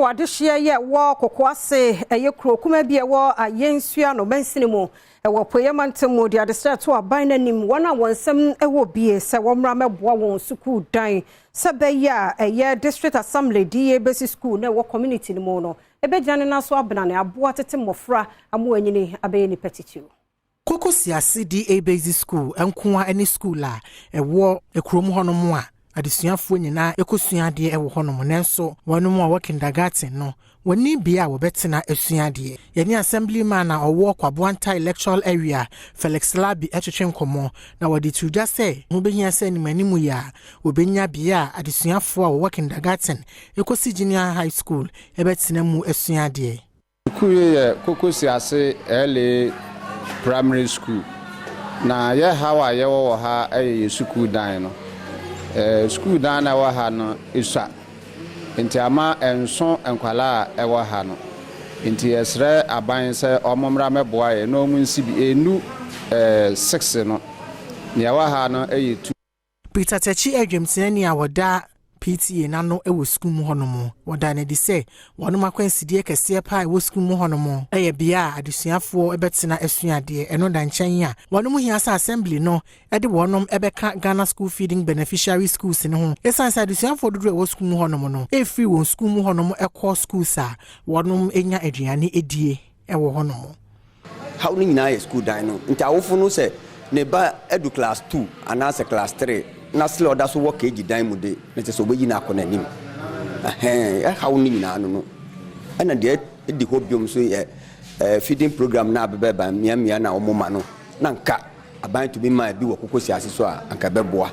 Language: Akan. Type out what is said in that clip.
Adehyeɛ yɛ wɔ Kokoase, ɛyɛ kuro kuma bi ɛwɔ Ayensua no mansini mu ɛwɔ Apueeɛ mantam mu, de adesrɛ to aban no anim, wɔn a wɔn nsɛm ɛwɔ bie, sɛ wɔmmra mɛboa wɔn sukuu dan sɛ bɛyɛ a ɛyɛ District Assembly D/A Basic School na ɛwɔ community no mu no ɛbɛgyina ne nan so abena ne aboa tete mmɔfra ama anyini abɛyɛ nipa titiriw. Kokosiase D/A Basic School nkoa ne school a ɛwɔ kurom hɔnom a adesuafoɔ nyinaa ɛkɔsua adeɛ ɛwɔ hɔnom, nanso wɔnom a wɔwɔ kindergarten no, wɔni bea a wɔbɛtena asua adeɛ. Yɛne Assemblyman a ɔwɔ Kwaboanta Electoral Area, Felix Labi, ɛtwetwe nkɔmmɔ na wɔde to dwa sɛ ho bɛhia sɛ animanim yi a wɔbɛnya bea a adesuafoɔ a wɔwɔ kindergarten ɛkɔsi junior high school ɛbɛtena mu asua adeɛ. Sukuu yi yɛ Kokosiase L/A Primary School, na yɛ haw a yɛwɔ wɔ ha yɛ yɛ sukuu dan no. Sukuu dan na ɛwɔ ha no esua, nti ama ɛnso nkwalaa a ɛwɔ ha no, nti yɛsrɛ aban sɛ ɔmo mmra mɛboa yɛ na ɔmo nsi bi enu 6 no, nea ɛwɔ ha no yɛ 2. Peter Takyi, adwamtenani a wɔda PTA n'ano wɔ sukuu mu hɔnom, wɔda no adi sɛ wɔnom akwansideɛ kɛseɛ paa a ɛwɔ sukuu mu hɔnom yɛ bea a adesuafoɔ bɛtena asua adeɛ. Ɛno da nkyɛn a, wɔnom hia sɛ assembly no de wɔnom bɛka Ghana School Feeding beneficiary schools no ho, ɛsiane sɛ adesuafoɔ dodoɔ a ɛwɔ sukuu mu hɔnom no ɛfiri wɔn sukuu mu hɔnom kɔ schools a wɔnom nya aduane die wɔ hɔnom. Haw no nyinaa yɛ sukuu dan no, nti awofo no sɛ ne ba adu class 2 anaasɛ class 3 na sɛ ɔda so wɔ KG dan mu de ne kyɛ sɛ ɔbɛyi no akɔ n'anim. Ɛhaw no nyinaa no, ɛna deɛ ɛdi hɔ biom so yɛ feeding program na abɛbɛba mmeammea na wɔn ma no, na nka aban tumi maa bi wɔ Kokosiase so a, anka ɛbɛboa.